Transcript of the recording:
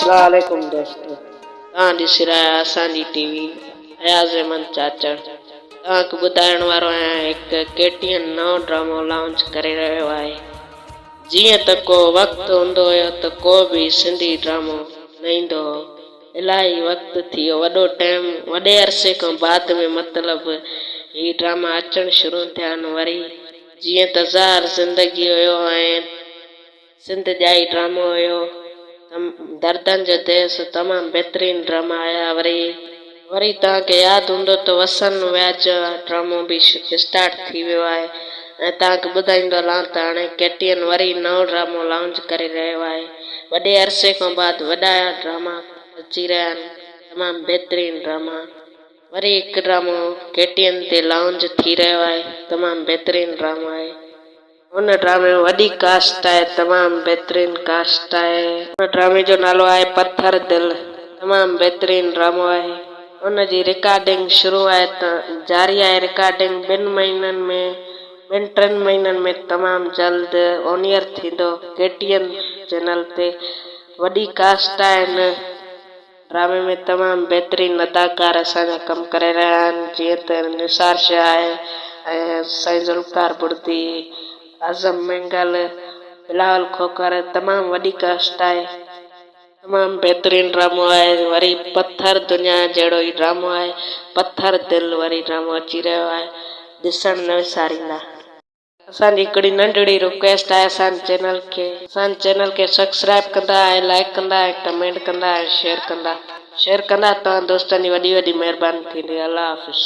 اسلام عليڪم دوستو توهان ڏسي رهيا آهيو اسان جي ٽي وي اياز احمد چاچڙ توهان کي ٻڌائڻ وارو آهيان هڪ ڪي ٽي اين نئون ڊرامو لانچ ڪري رهيو آهي جيئن ته ڪو وقت هوندو هيو ته ڪو به سنڌي ڊرامو نه ايندو هو الاهي وقت ٿي ويو وڏو ٽائيم وڏي عرصي کان بعد ۾ مطلب هي ڊراما اچڻ شروع ٿيا آهن وري جيئن ته زهر زندگي هيو ۽ سنڌ ڄائي ڊرامو هيو دردن جو ديس تمام بهترين ڊراما هيا وري وري توهان کي ياد هوندو ته وسن وياج ڊرامو به اسٽارٽ ٿي ويو آهي ۽ توهان کي ٻڌائيندو هلان ته هاڻي ڪي ٽي اين وري نئون ڊرامو لانچ ڪري رهيو آهي وڏي عرصي کان بعد وڏا ڊراما اچي رهيا آهن تمام بهترين ڊراما وري هڪ ڊرامو ڪي ٽي اين تي لانچ ٿي رهيو آهي تمام بهترين ڊرامو آهي. هن ڊرامي ۾ وڏي ڪاسٽ آهي تمام بهترين ڪاسٽ آهي. هن ڊرامي جو نالو آهي پٿر دل تمام بهترين ڊرامو آهي ان جي رڪارڊنگ شروع آهي ته جاري آهي رڪارڊنگ ٻن مهينن ۾ ٻن ٽن مهينن ۾ تمام جلد اونيئر ٿيندو ڪي ٽي اين چينل تي وڏي ڪاسٽ آهي هن ڊرامي ۾ تمام بهترين اداڪار اسان جا ڪم ڪري رهيا آهن جيئن ته نثار شاهه آهي ۽ سائين ذوالفقار بڙدي، اعظم مينگل، بلاول کوکر تمام وڏي ڪاسٽ آهي تمام بهترين ڊرامو آهي وري پٿر دنيا جهڙو ئي ڊرامو آهي پٿر دل وري ڊرامو اچي رهيو آهي ڏسڻ نه وساريندا. اسان جي هڪڙي ننڍڙي رڪويسٽ آهي اسان جي چينل کي اسان جي چينل کي سبسڪرائب ڪندا ۽ لائيڪ ڪندا ۽ ڪمينٽ ڪندا ۽ شيئر ڪندا شيئر ڪندا توهان دوستن جي وڏي وڏي مهرباني ٿيندي الله حافظ.